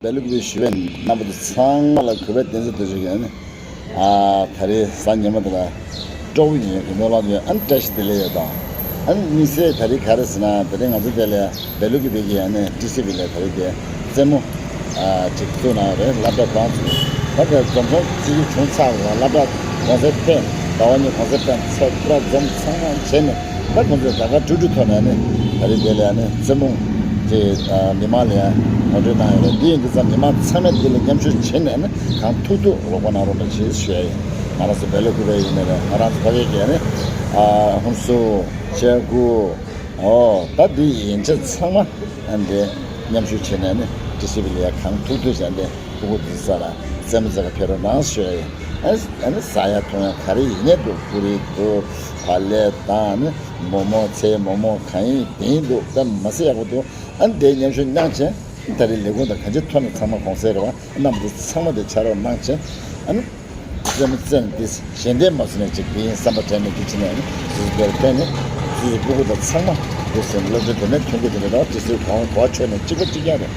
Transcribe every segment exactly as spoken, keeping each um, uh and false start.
སྦེལ་ཀོབ་ཞུ་བའི་རྣམ་པ་ཚོ་ཚང་མ་ལ་གུས་པ་བསྟན་འཛིན་རྡོ་རྗེ་གིས་ཨ་ནི། ཨ་ད་རེས་གཟའ་ཉི་མ་དེ་ལ་སྤྲོ་པོ་ཡིན་གྱི་སྨོན་ལམ་ཡོད། ཨ་ནི་བཀྲ་ཤིས་བདེ་ལེགས་ཡོད་དང་། ཨ་ནི་དམིགས་བསལ་ད་རེས་ག་རེ་ཟེར་ན། ད་རེས་ང་ཚོ་དེ་ལ་སྦེལ་ཀོབ་གི་ཨ་ནི་ཌི་སི་བི་ལ་ད་རེས་དེ་རྩེད་མོ་ཨ་ཅིག་བཙུགས་གནང་རེད། སློབ་གྲྭ་གང་ཚུགས་ད་དེ་འཛོམས་སོང་ཅིག་བྱུང་ཚར་བ། སློབ་གྲྭ་གུང་སེང་སྤེལ། ཟླ་བ་གཉིས་གུང་སེང་སྤེལ་ཚེ་སློབ་གྲྭ་འཛོམས་ཚང་མ་བྱས་ནས། ད་ཁོང་ཚོས་དགའ་དགའ་སྤྲོ་སྤྲོ་ཐོག་ནས་ནི་ད་རེས་དེ་ལ་ནི་རྩེད་མོ་དེ་མི་མང་ལ་ཡང་ངོ་སྤྲོད་གནང་ཡོད་རེད། འདི་ཡིན་དུས་ཙམ་མི་མང་ཚང་མས་འདི་ལ་མཉམ་ཞུགས་བྱས་ནས་ནི་གང་ཐུབ་ཐུབ་རོགས་པ་གནང་རོགས་གནང་ཞེས་ཞུ་ཡ་ཡིན། ང་རང་ཚོ་སྦེལ་ཀོབ་ཡིན་ནའི་རེད། ང་རང་ཚོ་ཕ་གི་ཡིན་ནའི་ཨ་ཧུན་སུར་ཅེ་གུ་ཨོ་ད་འདི་ཡན་ཆད་ཚང་མ་ཨ་འདི་མཉམ་ཞུགས་བྱས་ནས་ནི་ཌི་སི་བི་ལ་ཡང་གང་ཐུབ་ཐུབ་བྱས་ནས་ཕྲུ་གུ་འདི་ཚོ་ལ་རྩེད་མོ་རྩེ་ག་ཕེབས་རོགས་གནང་ཞུ་ཡ་ཡིན། ཨ་ནི་ཟ་ཡ་འཐུང་ཡ་ག་རེ་ཡིན་ནའི་འདུག་ཕུ་རི་འདུག་བག་ལེབ་དང་ནི་མོག་མོག་ཚལ་མོག་མོག་གང་ཡིན་དེ་ཡིན་འདུག་དཔེ་མ་སྲིད་ཡག་པོ་འདུག་ཨ་ནི་དེ་མཉམ་ཞུགས་གནང་བྱས་ད་རེས་ལས་ཁུངས་དང་གང་ཅིའི་ཐོག་ནས་ཚང་མ་གུང་སེང་རེད་བ། རྣམ་པ་ཚོ་ཚང་མ་དེ་ཕྱག་རོགས་གནང་བྱས་ཨ་ནི་རྩེད་མོ་རྩེ་ནས་དེ་ཞལ་འདེབས་མ་བཟོ་ནས་ཅིག་དེ་ཡིན་བསམ་པ་དྲན་ནས་དེ་ཕྱིན་ནས་ཨ་ནི་སོ་སོ་དེར་ཕེབས་ནས་སོ་སོའི་སྤུ་གུ་དང་ཚང་མ་དེ་སེམས་སློབ་གྲྭ་དེ་ནས་ཐོན་གྱི་དེ་འདྲ་ཅི་སོའི་གོང་གོ་ཆོད་ནས་གཅིག་པ་གཅིག་རྐྱང་རེད།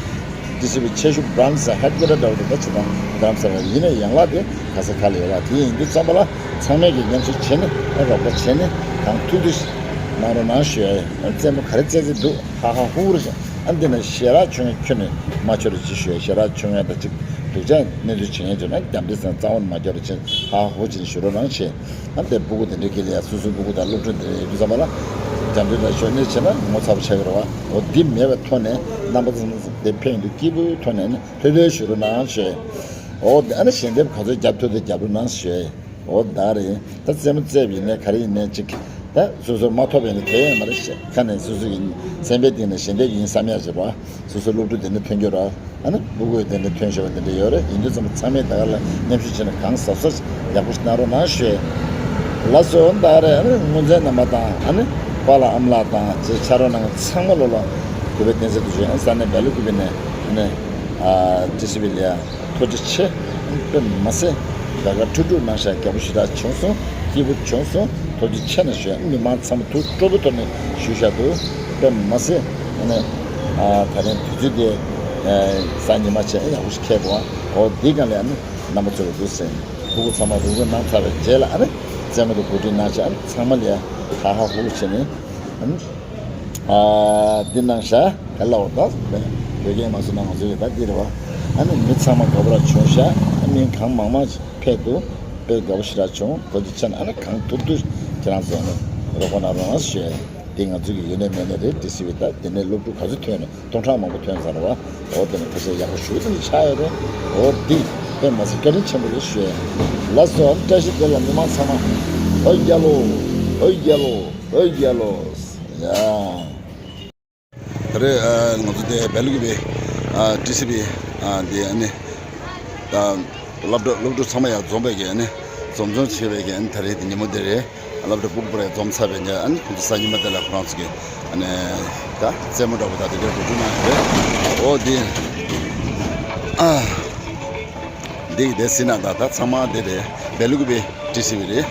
ཌི་སི་བི་ཆེ་ཤོས་བྷ་རན་སི་ཧེཌ་ཀོ་ཊར་འདྲ་བོ་དེ་ད་ཆེ་དང་རྡ་རམ་ས་ལ་ཡིན་ན་ཡང་ལ་དེ་ག་ས་ག་ལ་ཡོད་ལ། དེ་ཡིན་དུས་ཙམ་པ་ལ་ཚང་མས་ཀྱི་མཉམ་ཞུགས་བྱས་ནས་ཨ་རོགས་པ་བྱས་ནས་གང་ཐུབ་ཐུབ་གནང་རོགས་གནང་ཞུ་ཡ་ཡིན། ཨ་རྩེད་མོ་ག་རེ་རྩེ་རྩེ་འདུག་ཧ་ཧ་ཧུ་ཧུ་རེད་ཤག་ཨ་འདི་ན་ཞལ་རག་བྱུང་ཡ་ཁྱོན་ནས་མ་ཆོད་རེད་ཅེས་ཞུ་ཡ། ཞལ་རག་བྱུང་ཡ་ད་ཅིག་སྡུག་ཅག་གནས་ཚུལ་བྱེད་ཡ་བྱུང་ན་རྒྱབ་འདི་སང་རྩ་བ་ནས་མ་སྐྱོར་རེད་ཅེས་ཧ་ཧ་ཧུ་ཧུ་བྱས་ནས་ཞུ་རོགས་གནང་ཞེས། ཨ་འདི་སྤུ་གུ་དེ་འདྲའི་གི་ལ་ཡ་སོ་སོའི་སྤུ་གུ་དང་སློབ་ཕྲུག་དེ་འདྲ་ཡོད་དུས་ཙམ་པ་ལ་རྒྱབ་འདི་ད་ཞོར་གནས་བྱས་ན་ངོ་ཚ་པོ་ཆགས་ཀྱི་རེད་བ། འོ་འདི་མེད་པའི་ཐོག་ནས་རྣམ་པ་ཚོ་དེ་ཕན་ཡོན་དུ་སྐྱིད་པོའི་ཐོག་ནས་ནི་ཐོས་ཐོས་ཞུ་རོགས་གནང་ཞེས། འོ་ཨ་ནི་ཞལ་འདེབས་ག་ཚོད་རྒྱབ་ཐུབ་དེ་རྒྱབ་རོགས་གནང་ཞེས། འོ་ད་རེད། ད་རྩེད་མོ་རྩེས་པ་ཡིན་ནའི་ག་རེ་ཡིན་ནའི་ཅིག་ད་སོ་སོར་མ་ཐོབ་པ་ཡིན་ན་དེ་ཡང་མ་རེད་ཤག་ཁ་ནས་སོ་སོ་ཡིན་སེམས་པའི་གཏིང་ནས་ཞལ་འདེབས་ཡིན་བསམ་ཡག་བྱེད་པ། སོ་སོ་སློབ་ཕྲུག་དེ་ནི་ཐོན་རྒྱུ་ར། ཨ་ནི་སྤུ་གུ་དེ་ནི་ཐོན་ཤེས་པ་དེ་འདྲ་ཡོད་རེད། ཡིན་དུས་ཙམ་ཚང་མས་ད་ག་ལ་མཉམ་ཞུགས་བྱས་ནས་གང་གཟབ་གཟབ་ཡག་པོ་ཞིག་གནང་རོགས་གནང་ཞུ། ལགས་སོ། ད་རེད། ཨ་ནི་སྔོན་ཚན་རྣམ་པ་དང་ཨ་ནི་པཱ་ལགས་ཨ་མ་ལགས་དང་ཅེས་ཕྱག་རོགས་གནང་མཁན་ཚང་མ་ལོ་ལ་གུས་པའི་བསྟན་འཛིན་དུ་བྱོན། ཨ་ས་གནས་སྦེལ་ཀོབ་ནས་ཨ་ནི་ཨ་ཊི་སི་ཝི་ལ་ཡ་ཐུགས་རྗེ་ཆེ། དཔེ་མ་སྲིད་དགའ་དགའ་སྤྲོ་སྤྲོ་གནང་ཤག་རྒྱགས་པོ་ཞེ་དྲག་བྱུང་སོང་། སྐྱིད་པོ་བྱུང་སོང་། ཐུགས་རྗེ་ཆེ་གནང་ཞུ། མི་མང་ཚང་མ་ཐུགས་སྤྲོ་པོའི་ཐོག་ནས་ཞུ་བཞག་འདུག་དཔེ་མ་སྲིད་ཨ་ནི་ཨ་ད་རིང་དུས་ཚོད་དེ་ཨ་གཟའ་ཉི་མ་བྱས་ཡག་པོ་ཞིག་འཁེལ་འདུག་ཨ་འོ་འདི་གང་ལ་ཨ་ནི་རྣམ་པ་ཚོ་ལ་འདུག་སེ་སྤུ་གུ་ཚང་མ་རུབ་རུབ་གནང་ཚར་བའི་རྗེས་ལ་ཨ་ནི་རྩེད་མོ་དེ་གོ་སྒྲིག་གནང་བྱས་ཨ་ནི་ཚང་མ་ལ་ཧ་ཧ་ཧུ་ཧུ་བྱས་ནས་ཨ་ནི། ཨ་འདི་གནང་ཤག་ག་ལ་བ་ད་བོད་སྐད་མ་སུ་ན་ང་ཚོ་ཡོད་ད་འདི་རེད་བ། ཨ་ནི་མི་ཚང་མ་དགའ་པོ་ར་བྱུང་ཤག་ཨ་མི་གང་མང་མང་ཕེབས་འདུག་དཔེ་དགའ་པོ་ཞེ་དྲག་བྱུང་། ཐུགས་རྗེ་ཆེ་གནང་། ཨ་ནི་གང་ཐུབ་ཐུབ་ཁྱེད་རང་ཚོ་ནི་རོགས་པ་གནང་རོགས་གནང་ཞུ་ཡ་ཡིན། འདི་ང་ཚོ་གི་ཡོད་ནའི་མེད་ནའི་རེད། ཊི་སི་ཝི་ད་འདི་ནས་སློབ་ཕྲུག་ག་ཚོད་ཐོན་ནས་སྟོང་ཕྲག་མང་པོ་ཐོན་ཚར་བ། འོ་དེ་ནས་ཁ་ཤས་ཡག་པོ་ཞུ་དེ་ནས་ཆགས་ཡོད་རེད། འོ་འདི་དཔེ་མ་སྲིད་བཀའ་དྲིན་ཆེན་པོ་རེད་ཞུ་ཡ་ཡིན། ལགས་སོ། ཨ་ནི་བཀྲ་ཤིས་བདེ་ལེགས། མི་མང་ཚང་མ་ཨོ་རྒྱལ་ལོ། ཨོ་རྒྱལ་ལོ། ཨོ་རྒྱལ་ལོ། ཡ། ད་རེས་ཨ་ང་ཚོ་དེ་སྦེལ་ཀོབ་པའི་ཨ་ཊི་སི་ཝི་ཨ་དེ་ཨ་ནི་ད་སློབ་གྲྭ་སློབ་ཕྲུག་ཚང་མ་ཡར་འཛོམས་པའི་གི་ཨ་ནི་འཛོམས་འཛོམས་བྱེད་པའི་གི་ཨ་ནི་ད་རེས་དེ་ཉིན་མོ་དེ་རེད། སློབ་གྲྭ་སྤུ་གུ་པ་རེ་འཛོམས་ཚར་བའི་ཉིན་ཨ་ནི་ཁོང་ཚོ་གཟའ་ཉི་མ་དེ་ལ་ཁོ་རང་ཚོ་གི་ཨ་ནི་ད་རྩེད་མོ་འདྲ་པོ་དང་དེ་འདྲའི་གོ་སྒྲིག་གནང་ཡོད་རེད། འོ་དེ་ཨ། འདི་གི་དེ་སྲིད་ན་ད་ད་ཚང་མ་འདི་རེད། སྦེལ་ཀོབ་པའི་ཊི་སི་ཝི་རེད།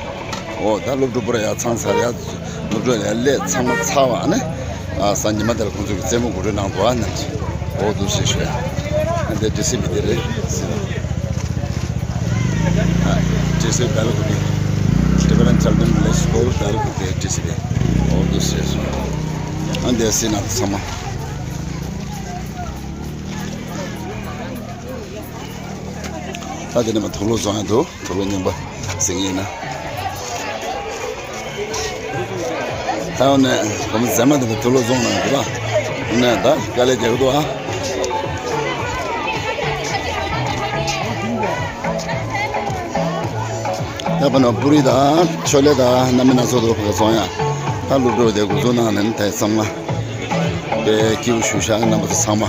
འོ་ད་སློབ་ཕྲུག་པུ་ར་ཡ་ཚང་ཚར་ཡ། སློབ་ཕྲུག་ཡ་སླེབས་ཚང་མ་ཚར་བ་ཨ་ནི། ཨ་གཟའ་ཉི་མ་དེར་ཁོང་ཚོ་གི་རྩེད་མོ་གོ་སྒྲིག་གནང་འདུག་ཨ་ནི། འོ་འདུག་ཞེས་ཞུ་ཡ། ཨ་འདི་ཊི་སི་ཝི་འདི་རེད་ཟེར། ཨ་ཊི་སི་ཝི་སྦེལ་ཀོབ་པའི། Tibetan Children Village School སྦེལ་ཀོབ་པའི་ཊི་སི་ཝི། འོ་འདུག་ཞེས་ཞུ་ཡ། ཨ་འདི་སྲིད་ན་ཚང་མ། ད་དེ་ནས་མ་དུག་ལོག་བཟོ་ཡ་འདུག་དུག་ལོག་རྙིང་པ་ཟིན་ཡིན་ན། ད་འོ་ནས་གོམ་མཛེས་མ་དེ་ནས་དུག་ལོག་བཟོ་ན་འདུག་ཨ། འོ་ནས་ད་དཀའ་ལས་རྒྱག་གི་འདུག་ཨ། ད་བ་ན་པུ་རི་དང་ཆོ་ལེ་དང་སྣ་མིན་སྣ་ཚོགས་འདུག་ཕ་གི་བཟོ་ཡ། ད་སློབ་ཕྲུག་དེ་འགོ་འཛུགས་གནང་ནས་ད་ཚང་མ། དཔེ་སྐྱིད་པོ་ཞེ་དྲག་རྣམ་པ་ཚོ་ཚང་མ་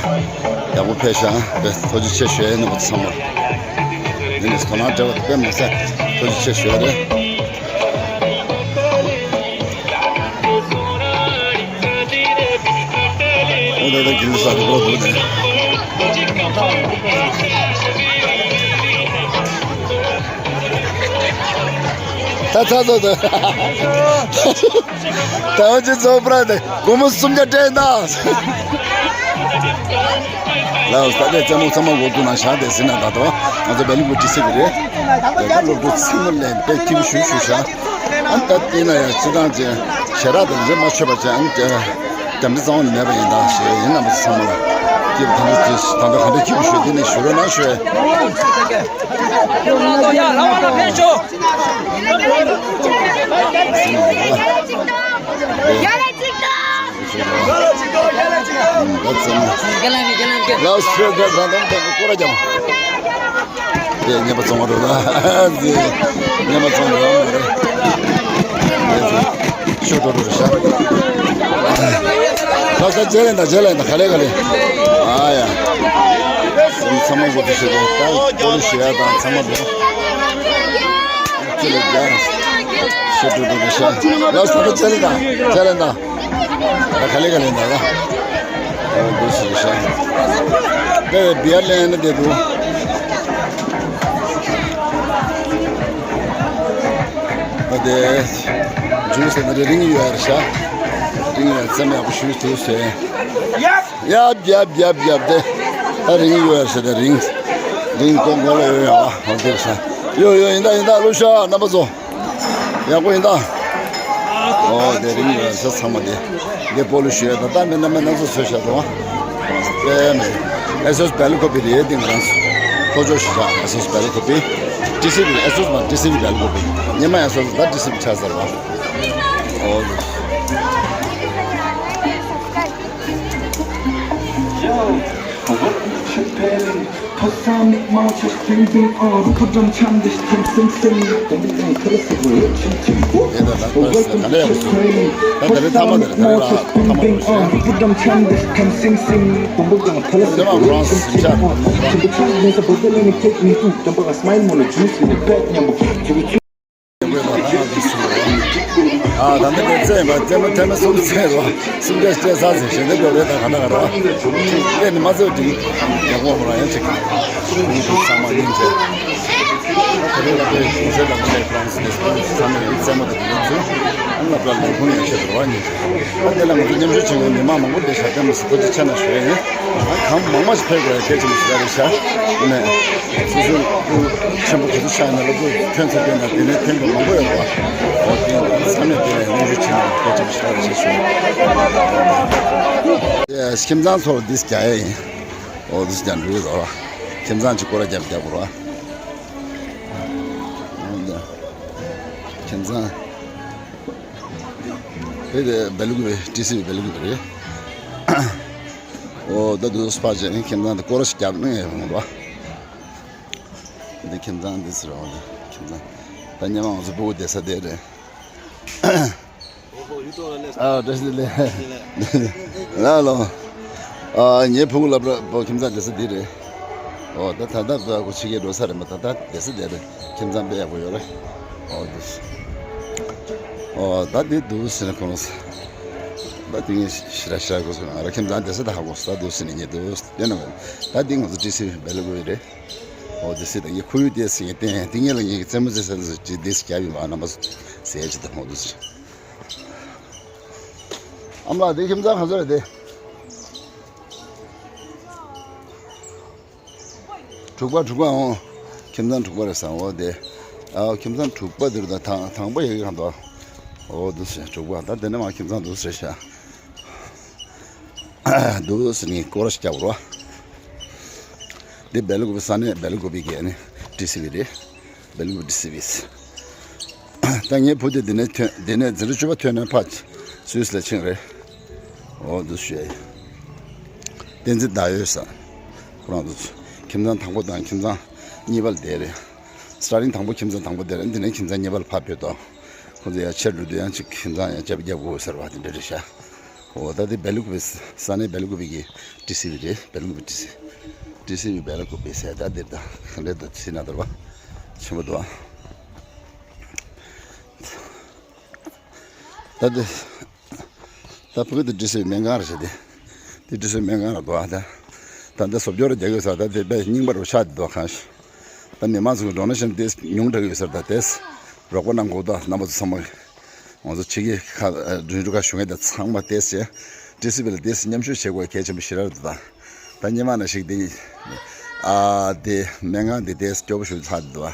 ཡག་པོ་ཕེབས་ཤག་དཔེ་ཐུགས་རྗེ་ཆེ་ཞུ་ཡ་རྣམ་པ་ཚོ་ཚང་མ། འདི་ནས་དོ་སྣང་སྤྲད་པ་དཔེ་མ་ཟད་ཐུགས་རྗེ་ཆེ་ཞུ་ཡ་རེད། འོ་ད་ད་གིན་ས་དེ་འགྲོ་འདུག་ནས། ད་ད་ད་ད། ད་འོ་ཅི་ཚོ་པྲ་དེ་སྒོར་མོ་སུམ་བརྒྱ་སྤྲད་ན། ལགས་ད་ལྟའི་རྩེད་མོ་ཚང་མ་འགོ་འཛུགས་གནང་བཞག་དེ་ཟིན་ན་ད་དོ་ང་ཚོ་བེ་ལུ་བུ་ཏི་སི་གི་རེད། དེ་ད་སློབ་ཕྲུག་ཚང་མ་ལས་དཔེ་སྐྱིད་པོ་ཞུ་ཞུ་བཞག་ཨ་ད་བལྟས་ན་ཡང་སྤྱི་བཏང་ཅན་ཞེ་དྲག་དང་རེ་མ་ཆོད་པ་ཅན་ཨ་ནི་རྒྱ་མི་གཙང་བོ་ནི་མེད་པ་ཡིན་ད་ཞེས་ཡིན་ན་མི་ཚང་མ་ལ་སྐྱིད་པོ་ད་ལྟ་ད་ལྟ་ག་འདྲ་སྐྱིད་པོ་ཞུ་དེ་ནི་ཞུ་རོགས་གནང་ཞུ། ཡ་ལ་ཅིག་ཏོ། ལགས་སོ། ད་ད་ད་ད་སྐོར་ར་རྒྱབ། དེ་ཉེས་པ་བཙོང་བ་རེད་ལ། དེ་ཉེས་པ་བཙོང་བ་རེད། ཤོ་ཏོ་ཏོ་རེད་ཤག་ལགས་སོ། རྗེས་ལས་ད་རྗེས་ལས་ད་ག་ལེ་ག་ལེ། ཨ་ཡ། ཚང་མ་གོ་ཏི་ཤེ་ཏོ། ད་སྐོར་ཤེ་ཡ་དང་ཚང་མ་དོ། ཅི་ལ་རྒྱ། ཤོ་ཏོ་ཏོ་རེད་ཤག་ལགས་སོ། ད་རྗེས་ལས་ད་རྗེས་ལས་ད། ད་ག་ལེ་ག་ལེ་འདྲ་ལ། ཨོ་འདུག་ཟེར་ཤག་དེ་བི་ཡར་ལེན་ནི་དེ་འདུག་ད་དེ་ཇུས་ཟེར་ན་རི་རིང་ཡོད་རེད་ཤག་རིང་ཡོད་ཙམ་ཡག་པོ་ཞུས་འདུག་ཟེར། ཡབ་ཡབ་ཡབ་ཡབ་དེ་ད་རིང་ཡོད་རེད་ཤག་དེ་རིང་རིང་ཀོང་ཀོང་ལ་ཡོད་ཡོད་ཨ་འོ་དེ་ཤག་ཡོད་ཡོད་ཡིན་ད་ཡིན་ད་ལོ་ཤག་རྣམ་པ་ཚོ། ཡག་པོ་ཡིན་ད། ཨོ་དེ་རིང་ཡོད་ས་ཚང་མ་དེ། དེ་སྤོ་ལོ་ཞུ་ཡ་ད་ལྟ་མི་སྣ་མི་སྣ་ཚོ་ཚོས་བྱ་དང་། དེ་མི། ཨེ་སོ་སི་བེ་ལ་ཀོ་པི་རེད་དེ་ང་རང་ཚོ། ཐོ་ཅོ་ཞུ་བྱ་ཨེ་སོ་སི་བེ་ལ་ཀོ་པི། ཏི་སི་བི་ཨེ་སོ་སི་མ་ཏི་སི་བི་བེ་ལ་ཀོ་པི། ཉི་མ་ཨེ་སོ་སི་ད་ཏི་སི་བི་ཆགས་ཚར་བ། ཨོ་དེ། ཨ་ད་ནི་དེ་ཚེ་ཡིན་པ་ཐེ་མ་ཐེ་མ་གསུམ་ཚེ་རོ་གསུམ་ཀའི་སྐྱེ་ས་ཟེར་ཞེ་འདི་དགོས་རེད་ད་ག་ན་ག་ར་ཅིག་ལས་ནི་མ་ཚེ་འགྲིག་ཡག་པོ་མོ་རང་ཡང་ཅིག་ཚང་མ་ཡིན་ཚེ་ད་དེ་རིང་ལ་དེ་ཤིང་ཚེ་དང་མི་ལས་ཀྲང་སི་དེ་ཚང་མ་ཡིན་ཚེ་མ་དེ་དེ་ཚུ་ཨ་ན་པ་ལས་ཁུངས་ཡང་ཆེ་རོ་ཉིན་ད་དེ་ལ་ང་ཚོ་མཉམ་ཞུགས་བྱེད་མཁན་མི་མང་མང་པོ་དེ་ཤ་སྟོན་མི་སྲིད་ཁོ་ཚོ་ཆ་ན་ཞོད་ཡིན། ཨ་གང་མང་མང་ཞིག་ཕེབས་དགོས་གལ་ཆེན་པོ་ཞིག་རེད་ཤག་ཨ་ནི་སོ་སོའི་སྐུ་ཆེན་པོ་ག་ཚོད་ཆགས་ཡིན་ན་སློབ་ཕྲུག་ཐོན་ཚར་དུས་ན་དེ་ནས་ཐོན་པ་མང་པོ་ཡོད་རེད་བ། འོ་དེ་ཚང་མས་དེ་ལ་སྙན་ཞུ་བྱེད་ན་གལ་ཆེན་པོ་ཞིག་རེད་ཤག་ཞུ། ཁྱིམ་ཚང་ཚོར་འདི་རྒྱག་ཡ་ཡིན། འོ་འདི་རྒྱག་འགྲོ་གི་རེད་བ། ཁྱིམ་ཚང་གཅིག་སྐོར་ར་རྒྱབ་རྒྱབ་དགོས་རེད་བ། འོ་འདི་ཁྱིམ་ཚང་། དེ་དེ་སྦེལ་ཀོབ་ཏི་སི་སྦེལ་ཀོབ་རེད། ཨོ་ད་དུ་སྤ་ཇེ་ནི་ཁྱིམ་ཚང་དུ་སྐོར་ཞིག་རྒྱབ་ནས་ཡོང་བ། འདི་ཁྱིམ་ཚང་འདི་ཟེར་བ་འདི་ཁྱིམ་ཚང་། ད་ཉི་མ་ང་ཚོ་སྤུ་གུ་བསྡད་ས་དེ་རེད། ཨ་བཀྲ་ཤིས་བདེ་ལེགས། ལགས་ལོ། ཨ་ངའི་ཕྲུ་གུ་སློབ་གྲྭ་ཁྱིམ་ཚང་བསྡད་ས་འདི་རེད། ཨོ་ད་ད་ལྟ་ཕྲུ་གུ་ཕྱི་རྒྱལ་འགྲོ་ས་རེད་མ་ད་ལྟ་བསྡད་ས་དེ་རེད། ཁྱིམ་ཚང་དཔེ་ཡག་པོ་ཡོད་རེད། ཨོ་འདི། ཨོ་ད་འདི་འདུག་ཟེར་ན་ཁོང་ཚོ། ད་དེ་ངས་ཞེ་དྲག་ཤ་གོ་སོང་ང་ར་ཁྱིམ་ཚང་བསྡད་ས་ད་ཧ་གོ་སོང་ད་འདུག་ཟེར་ནས་ངས་འདུག་དེ་ན་ད་འདི་ང་ཚོ་ཏི་སི་སྦེལ་ཀོབ་རེད། ཨོ་འདི་སི་ད་ངས་ཁོར་ཡུག་བསྡད་ཟེར་ངས་བསྟན་དེ་ངས་ལ་ངས་རྩེད་མོ་རྩེ་ས་འདི་འདི་སི་རྒྱབ་ཡིན་པ་རྣམ་པ་ཟེར་ཅི་ད་ཧོ་འདུག་ཟེར། ཨ་མ་ལགས་འདི་ཁྱིམ་ཚང་ག་ཚོད་རེད་དེ། དྲུག་པ་དྲུག་པ་འོང་། ཁྱིམ་ཚང་དྲུག་པ་རེད་བསམ་འོ་དེ། ཨའོ་ཁྱིམ་ཚང་དྲུག་པ་འདིར་ད་དང་དང་པོ་ཡོད་གི་གང་དོ། འོ་འདུག་ཟེར་དྲུག་པ་ད་དེ་ནས་མ་ཁྱིམ་ཚང་འདུག་ཟེར་ཤག་འདུག་ཟེར་ནས་སྐོར་ར་ཞིག་རྒྱབ་རོགས། འདི་སྦེལ་ཀོབ་ས་གནས་སྦེལ་ཀོབ་གི་ནི་ཏི་སི་བི་རེད། སྦེལ་ཀོབ་ཏི་སི་བི། ད་ངའི་བུ་དེ་འདི་ནས་ཐོན་འདི་ནས་འཛིན་གྲྭ་བཅུ་པ་ཐོན་ནས་ཕར་སུད་སི་ལ་ཕྱིན་རེད། འོ་འདུག་ཞུ་ཡ་ཡིན། བསྟན་འཛིན་ཟླ་འོད་ཟེར། ཁོ་རང་ཚོ་ཁྱིམ་ཚང་དང་པོ་དང་ཁྱིམ་ཚང་གཉིས་པ་ལ་བསྡད་རེད། སི་ཊར་ཊིང་དང་པོ་ཁྱིམ་ཚང་དང་པོ་བསྡད་རེད་འདི་ནས་ཁྱིམ་ཚང་གཉིས་པ་ལ་ཕར་ཕེབས་དང་། ཁོ་ཚོ་ཡང་ཕྱིར་འགྲོ་དུས་ཡང་ཅིག་ཁྱིམ་ཚང་ཡང་རྒྱབ་རྒྱབ་དགོས་ཟེར་བ་དེ་འདྲ་རེད་ཤག་འོ་ད་དེ་སྦེལ་ཀོབ་ས་གནས་སྦེལ་ཀོབ་གི་ཏི་སི་བི་རེད། སྦེལ་ཀོབ་ཏི་སི་བི། ཏི་སི་བི་སྦེལ་ཀོབ་ཟེར་ད་འདིར་ད་ག་འདྲ་ད་ཕྱི་ན་དོར་བ་ཆེན་པོ་འདུག་ཨ། ད་དེ་ད་ཕ་གི་དེ་ཏི་སི་བི་སྨན་ཁང་རེད་ཤག་དེ་དེ་ཏི་སི་བི་སྨན་ཁང་རེད་འདུག་ཨ། ད་ད་ད་བཟོ་བཅོས་རེ་རྒྱག་གི་ཡོད་ས་ད་དེ་དཔེ་རྙིང་པ་རུ་ཆགས་བསྡད་འདུག་གང་ཞིག་ད་མི་མང་ཚོ་གི་ཌོ་ནེ་ཤན་དེ་ཉུང་དྲགས་ཡོད་ས་རེད་ད་དེ། རོགས་པ་གནང་དགོས་ད་རྣམ་པ་ཚོ་ཚང་མ། ང་ཚོ་ཕྱི་རྒྱལ་ཁག་འགྲུལ་འགྲུལ་ཁག་བཞུགས་མཁན་དང་ཚང་མ་བལྟས་བྱས། ཏི་སི་བི་ལ་བལྟས་བྱས་མཉམ་ཞུགས་བྱེད་དགོས་གལ་ཆེན་པོ་ཞེ་དྲག་རེད་ད། ད་ཉི་མ་ན་ཞིག་དེ། ཨ་དེ་སྨན་ཁང་དེ་དེ་སྐྱོ་པོ་ཞིག་ལྷག་འདུག་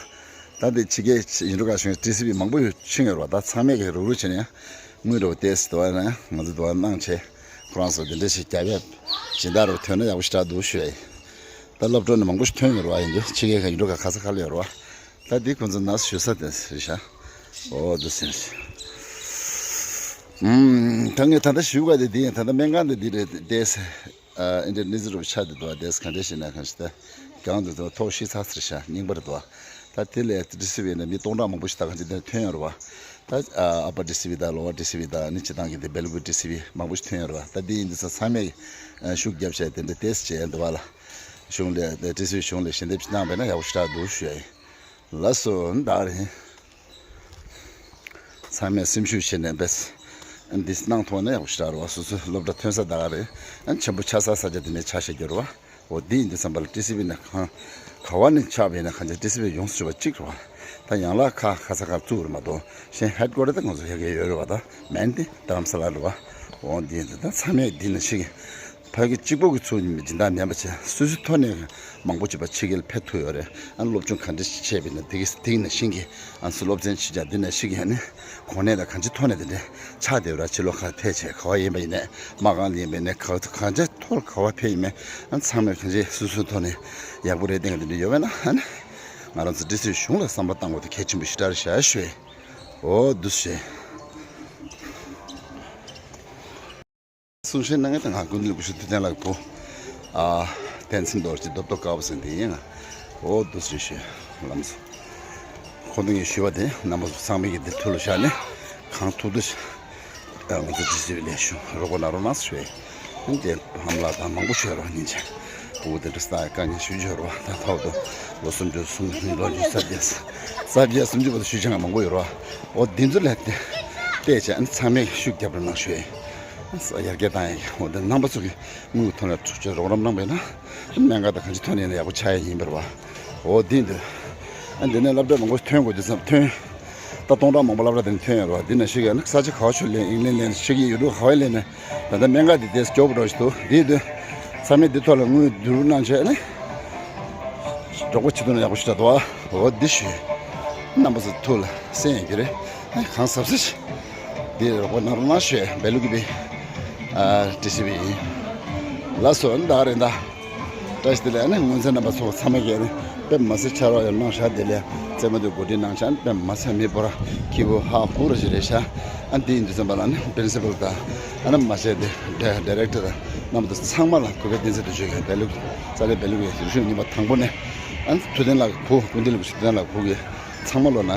བ། ད་དེ་ཕྱི་རྒྱལ་ཡིན་འགྲོ་ག་ཞིག་ཊི་སི་ཝི་མང་པོ་ཕྱིན་ཡོད་རེད་བ། ད་ཚང་མས་ཀྱི་རུག་རུག་བྱས་ནས་དངུལ་འགྲོ་དེ་སི་དུ་བ་ན་ང་ཚོ་དུ་བ་གནང་བྱས་ཁོ་རང་ཚོ་དེ་འདྲ་ཞིག་རྒྱབ་ཡ་སྦྱིན་བདག་རུ་ཐོན་ན་ཡག་པོ་ཞེ་དྲག་འདུག་ཞུ་ཡ་ཡིན། ད་སློབ་གྲྭ་ནས་མང་པོ་ཞིག་ཐོན་ཡོད་རེད་བ། ཡིན་རྒྱུ་ཕྱི་རྒྱལ་ཁ་ཡིན་འགྲོ་ག་ག་ས་ག་ལ་ཡོད་རེད་བ། ད་དེ་ཁོ་ཚོ་ན་ཞུ་ས་དེ་རེད་ཤག་འོ་དེ་སེམས། ཨུམ། ད་ངས་ད་ལྟ་ཞུ་ག་དེ་དེ་ཡིན། ད་ལྟ་སྨན་ཁང་དེ་འདི་རེད་དེ། ཨ་ཨིན་དྲ་ནི་ཟི་རུ་ཆ་དེ་དུ་བ་དེས་ག་འདྲ་ཞིག་ན་གང་ཞིག་ད་གང་དུ་དུ་ཐོག་ཤི་ཚ་ཚར་ཤ་རྙིང་པར་དུ་བ། ད་དེ་ལས་ཊི་སི་ཝི་ནས་མི་སྟོང་ཕྲག་མང་པོ་ཞིག་ད་གང་ཅི་དེ་ཐོན་ཡོད་རེད་བ། ད་ཨ་ཨ་པར་ཊི་སི་ཝི་དང་ལོ་ཝར་ཊི་སི་ཝི་དང་ནི་སྤྱི་བཏང་གི་དེ་སྦེལ་ཀོབ་ཊི་སི་ཝི་མང་པོ་ཞིག་ཐོན་ཡོད་རེད་བ། ད་དེ་ཡིན་དུས་ས་ཚང་མས་ཨ་ཤུགས་རྒྱབ་བྱས་དེ་འདྲ་ཏེས་བྱས་འདུག་བ་ལ། གཞུང་ལས་ཊི་སི་ཝི་གཞུང་ལས་ཞལ་འདེབས་ཞིག་གནང་བས་ན་ཡག་པོ་ཞེ་དྲག་འདུག་ཞུ་ཡ་ཡིན། ལགས་སོ། ད་རེད། ཚང་མས་སེམས་ཤུགས་བྱས་ནས་འབད། འདི་གནང་ཐུབ་ན་ཡག་པོ་ཞེ་དྲག་རེད་བ། སོ་སོའི་སློབ་གྲྭ་ཐོན་ས་ད་ག་རེད། ཆེན་པོ་ཆགས་ས་ས་ཆ་དེ་ནས་ཆ་ཤས་རྒྱུ་རེད་བ། འོ་འདི་ཡིན་དུས་ཙམ་པ་ལ་ཊི་སི་ཝི་ནས་གང་ག་བ་ནས་ཆགས་པ་ཡིན་ན་གང་ཅི་ཊི་སི་ཝི་ཡོངས་སུ་གྲུབ་པ་གཅིག་རེད་བ། ད་ཡང་ལ་ཁ་ཁ་ས་ཁར་བཙུགས་རེད་མ་གཏོགས་གཞན་ཧེཌ་ཀོ་ཊར་དེ་ང་ཚོ་ཡ་གི་ཡོད་རེད་བ། ད་མེན་དེ་རྡ་རམ་ས་ལ་རེད་བ། འོ་འདི་ཡིན་དུས་ད་ཚང་མས་འདི་ནས་ཤིག་ཕ་གི་གཅིག་པོ་གི་ཚུལ་སྦྱིན་བདག་མེད་པ་བྱས་སོ་སོའི་ཐོག་ནས་མང་པོ་བྱས་པ་ཕྱི་རྒྱལ་ཕེབས་ཐུབ་ཡོད་རེད། ཨ་སློབ་སྦྱོང་ག་འདྲ་ཞིག་བྱས་པ་ཡིན་ན་དེ་གི་དེ་གི་ནས་ཤིང་གི་ཨ་སློབ་ཚན་ཆུ་བྱ་འདི་ནས་ཤིང་གི་ཨ་ནི་གོ་གནས་དང་གང་ཅི་ཐོག་ནས་དེ་འདྲ་ཆགས་བསྡད་ཡོད་ར། ཕྱི་ལོགས་ཁ་ཕེབས་བྱས་ག་བ་ཡིན་པ་ཡིན་ནས་མ་གང་ལ་ཡིན་པ་ཡིན་ནས་ག་གང་ཅི་ཐོག་ག་བ་ཕེབས་ཡིན་མེད་ཨ་ཚང་མས་གང་ཅི་སོ་སོའི་ཐོག་ནས་ཡག་པོ་རེད་བསྟན་གི་དེ་འདྲ་ཡོད་པས་ན་ཨ་ནི་ང་རང་ཚོ་ཊི་སི་ཝི་གཞུང་ལ་བསམ་བློ་བཏང་དགོས་དེ་གལ་ཆེན་པོ་ཞེ་དྲག་རེད་ཤག་ཞུ། འོ་འདུག་ཞེས། གསུང་བཤད་གནང་མཁན་དེ་ང་ཀུན་གླིང་སྐུ་ཞབས་ཐུབ་བསྟན་ལགས་བུ། ཨ། བསྟན་འཛིན་རྡོ་རྗེ་རྡོབ་རྡོ་དཀར་པོ་ཟེར་འདི་ཡིན་ང་། འོ་འདུག་ཞེས་ཞུས་ལམ་སོ། ཁོང་དུ་ངས་ཞུས་པ་དེ་རྣམ་པ་ཚོ་ཚང་མས་ཀྱི་འདི་ཐུགས་ལ་བཞག་ནས་གང་ཐུབ་ཐུབ་ཞིག་ང་ཚོ་ཇི་སྲིད་ལས་ཞུ་རོགས་པ་གནང་རོགས་གནང་ཞུ་བས། འདི་ཕམ་ལགས་དང་མང་པོ་ཞུས་རོགས་ཉིན་ཆ། བུ་དེ་འདྲ་ས་དཀའ་ངལ་ཞུ་ཞུ་རོགས་ད་ཐོག་ཏུ་ལོ་སུམ་ཅུ་སུམ་ལོ་རྒྱུས་ས་བརྒྱད་ས་བརྒྱད་སུམ་ཅུ་བར་དུ་ཞུ་ཆ་ང་མང་པོ་ཡོད་རོགས། འོ་འདི་ཚོ་ལས་བལྟས་བྱས་ཚང་མས་ཤུགས་རྒྱབ་རོགས་གནང་ཞུ་ཡས། ཡར་རྒྱས་བཏང་ཡས་འོ་འདི་རྣམ་པ་ཚོ་གི་དངུལ་ཐོག་ནས་འཕྲོག་བྱེད་རོགས་རམ་གནང་བས་ན་སྨན་ཁང་དང་གང་ཅི་ཐོག་ནས་ཡག་པོ་ཆགས་ཡས་ཡིན་པར་བ། འོ་འདི་འདི་ཨ་འདི་ནས་སློབ་གྲྭ་མང་པོ་ཐོན་དགོས་དུས་ཙམ་ཐོན། ད་སྟོང་ཕྲག་མང་པོ་སློབ་གྲྭ་དེ་ནས་ཐོན་ཡོད་རེད་བ། འདི་ན་ཤི་ག་ན་ས་ཆ་ག་བ་ཆུ་ལེན་ཨིང་ལན་ལེན་ཤི་གི་ཡོད་འགྲོ་ག་བ་ལེན་ནས་ད་ལྟ་སྨན་ཁང་འདི་དེ་སྐྱོ་པོ་འགྲོ་ཞིག་འདུག་འདི་དུས་ཚང་མས་འདི་ཐོག་ལ་དངུལ་བསྡུ་རུབ་གནང་བྱས་ནས་རོགས་པ་བྱེད་ཐུབ་ན་ཡག་པོ་ཞིག་འདུག་འོ་འདི་ཞུ། རྣམ་པ་ཚོ་ཐུགས་ལ་གསན་ཡོད་ཀྱི་རེད། གང་ཟབ་ཟབ་ཞིག་འདི་རོགས་པ་གནང་རོགས་གནང་ཞུ། བལ་ལུགས་ཀྱི་བི་ཨ་ཊི་སི་ཝི་ཡིན། ལགས་སོ་ད་རེད་ད། བཀྲ་ཤིས་བདེ་ལེགས། ཨ་ནི་སྔོན་ཚེ་རྣམ་པ་ཚོ་ཚང་མ་གིས་ཨ་ནི་དཔེ་མ་སྲིད་ཕྱག་རོགས་ཡང་གནང་ཤག་དེ་ལས་རྩེད་མོ་དེ་གོ་སྒྲིག་གནང་ཤག་དཔེ་མ་སྲིད་མི་འབོར་ཁྱི་པོ་ཧ་ཧུ་ར་ཞིག་རེད་ཤག་ཨ་ནི་དེ་ཡིན་དུས་ཙམ་པ་ལ་ཨ་ནི་པི་རིན་སི་པལ་དང་ཨ་ནི་མ་བྱས་ཏེ་ཌའི་ཌའི་རེག་ཊར་དང་རྣམ་པ་ཚོ་ཚང་མ་ལ་གུས་པས་བསྟན་འཛིན་དུ་བརྗོད་མཁན་བལ་ལུགས་རྩ་ལས་བལ་ལུགས་ཀྱི་རིག་གཞུང་རྙིང་པ་དང་པོ་ནས་ཨ་ནི་ཐུབ་བསྟན་ལགས་བུ་ཀུན་བདེ་ལགས་ཐུབ་བསྟན་ལགས་བུ་གིས་ཚང་མ་ལོ་ན།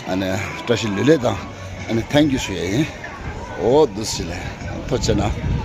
ཨ་ནི་བཀྲ་ཤིས་ལོས་ལེགས་དང་ཨ་ནི་ཐེང་ཀྱུ་ཞུ་ཡ་ཡིན། འོ་འདུག་སེ་ལས་ཐུགས་རྗེ་གནང་